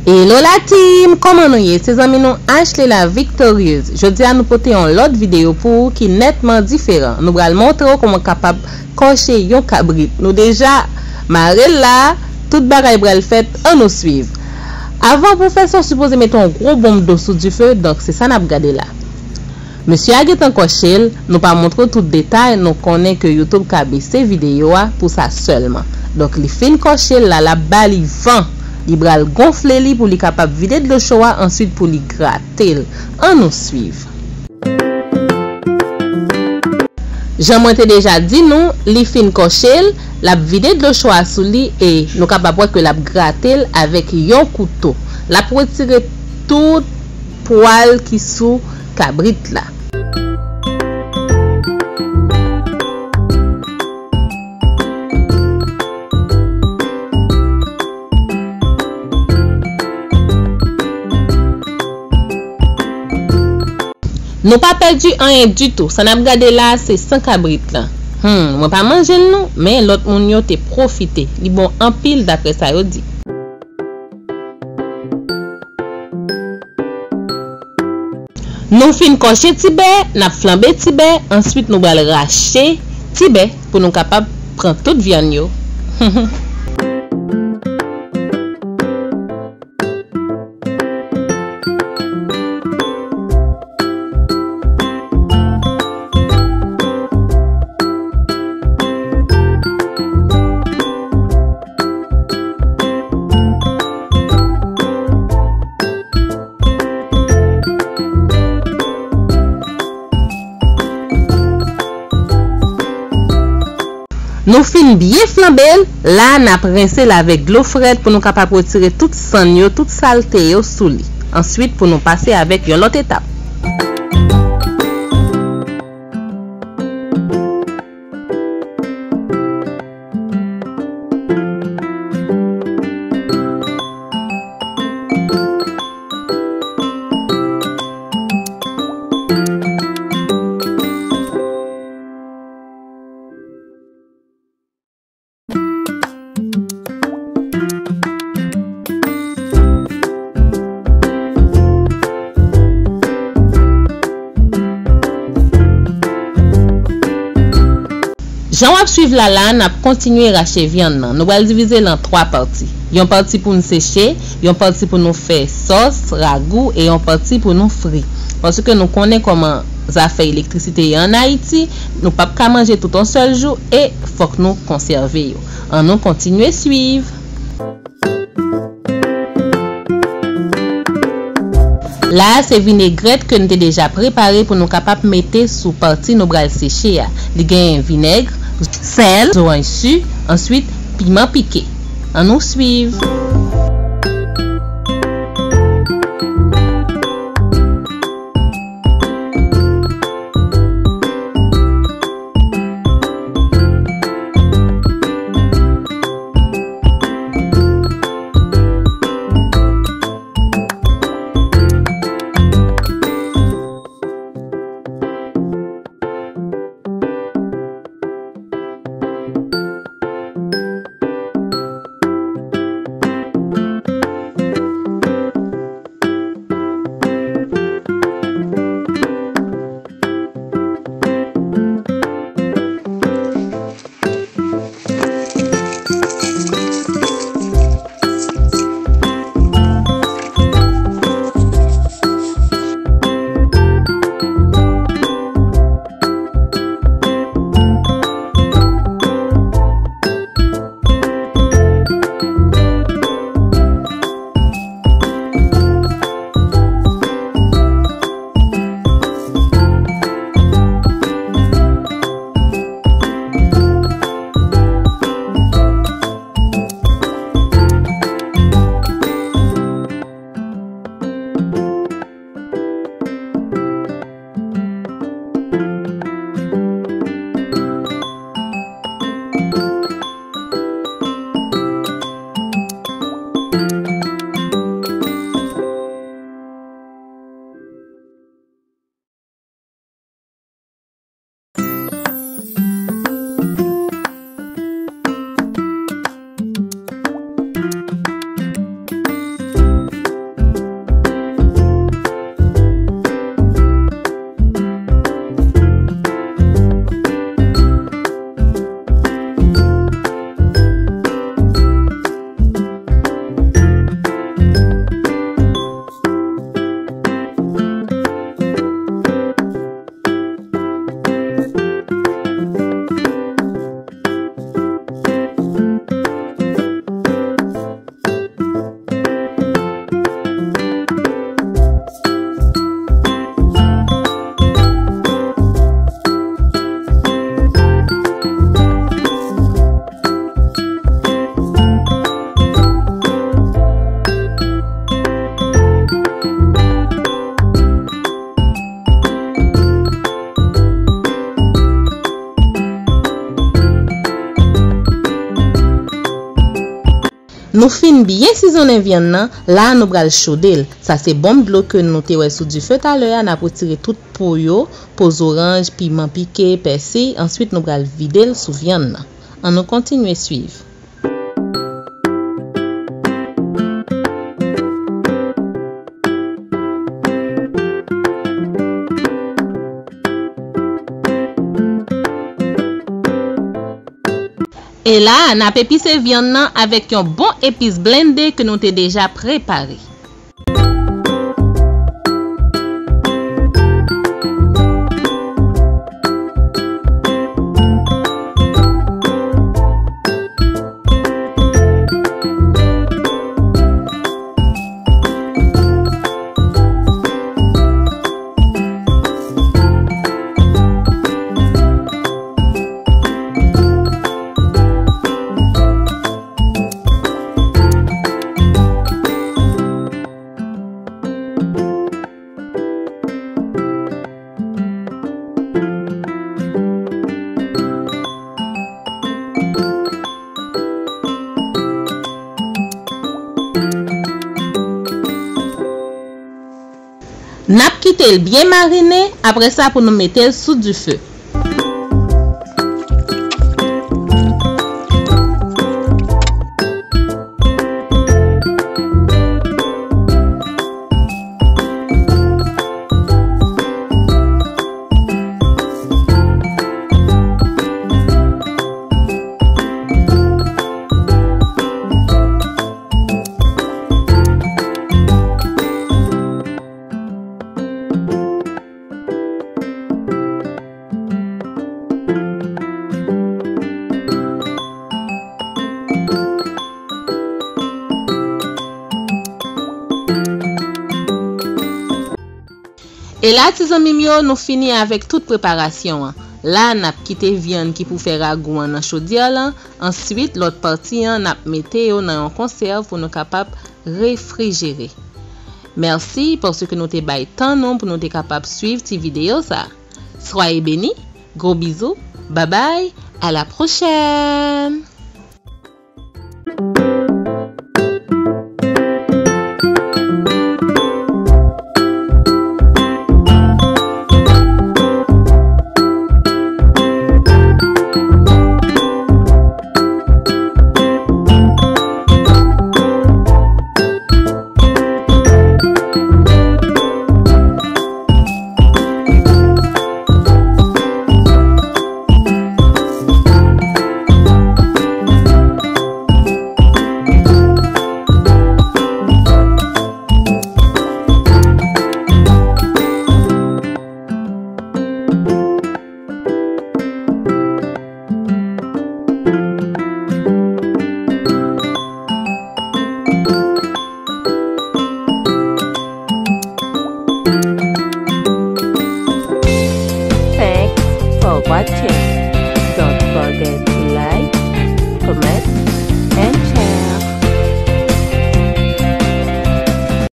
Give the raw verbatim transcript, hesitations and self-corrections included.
Hello la team, kòman nou ye? Se zanmi nou Ashley la Victorieuse. Jodi a nou pote yon lòt videyo pou ou ki nètman diferan. Nou pral montre w kòman w kapab kòche yon kabrit. Nou deja mare l la, tout bagay pral fèt, ann nou swiv. Avan pou w fè sa, w sipoze mete yon gwo bonm dlo sou dife, donk se sa n ap gade la. Mesye a gentan kòche l, nou pa montre w tout detay, nou konnen ke YouTube ka bese videyo a pou sa sèlman. Donk li fin kòche l la, l ap ba li van. Li pral gonfle li pou li kapab vide dlo cho a, answit pou li grate l. Ann nou swiv. Jan mwen te deja di nou, li fin kòche l, l ap vide dlo cho a sou li e nou kapab wè ke l ap grate l avèk yon kouto. L ap retire tout pwal ki sou kabrit la. Nou pa pèdi anyen ditou. Sa n ap gade la a, se san kabrit lan. Hmm, mwen pa manje l non, men lòt moun yo te pwofite. Li bon anpil daprè sa yo di. Nou fin kòche ti bè, n ap flanbe ti bè, answit nou pral rache ti bè pou nou kapab pran tout vyann yo. Nou fin byen flanbe l, la n ap rense l avèk dlo frèt pou nou kapab retire tout sann yo, tout salte yo sou li. Answit, pou nou pase avèk yon lòt etap. Jan w ap swiv la la, n ap kontinye rache vyann nan. Nou pral divize l an twa pati. Yon pati pou n seche, yon pati pou nou fè sòs, ragou, e yon pati pou nou fri. Paske nou konnen kòman zafè elektrisite ye ann Ayiti, nou p ap ka manje tout yon sèl jou e fòk nou konsève yo. Ann nou kontinye swiv. La a se vinegrèt ke n te deja prepare pou nou kapab mete sou pati nou pral seche a. Li genyen vinèg, sèl, zoranj si, answit piman pike. Ann nou swiv. Nou fin byen sizonnen vyann nan, la a nou pral chode l. Sa se bonm dlo ke nou te wè sou dife talè a, n ap retire tout po yo, po zoranj, piman pike, pèsi, answit nou pral vide l sou vyann nan. Ann nou kontinye swiv. E la, n ap epise vyann nan avèk yon bon epis blende ke nou te deja prepare. N ap kite l byen marine, apre sa pou nou mete l sou dife. E la, ti zanmi m yo, nou fini avèk tout preparasyon an. La, n ap kite vyann ki pou fè ragou an nan chodyè lan. Answit, lòt pati an, n ap mete yo nan yon konsèv pou nou kapab refrijere. Mèsi paske nou te bay tan nou pou nou te kapab swiv ti videyo sa. Soyez bénis, gros bisous, bye bye, à la prochaine! Thanks for watching.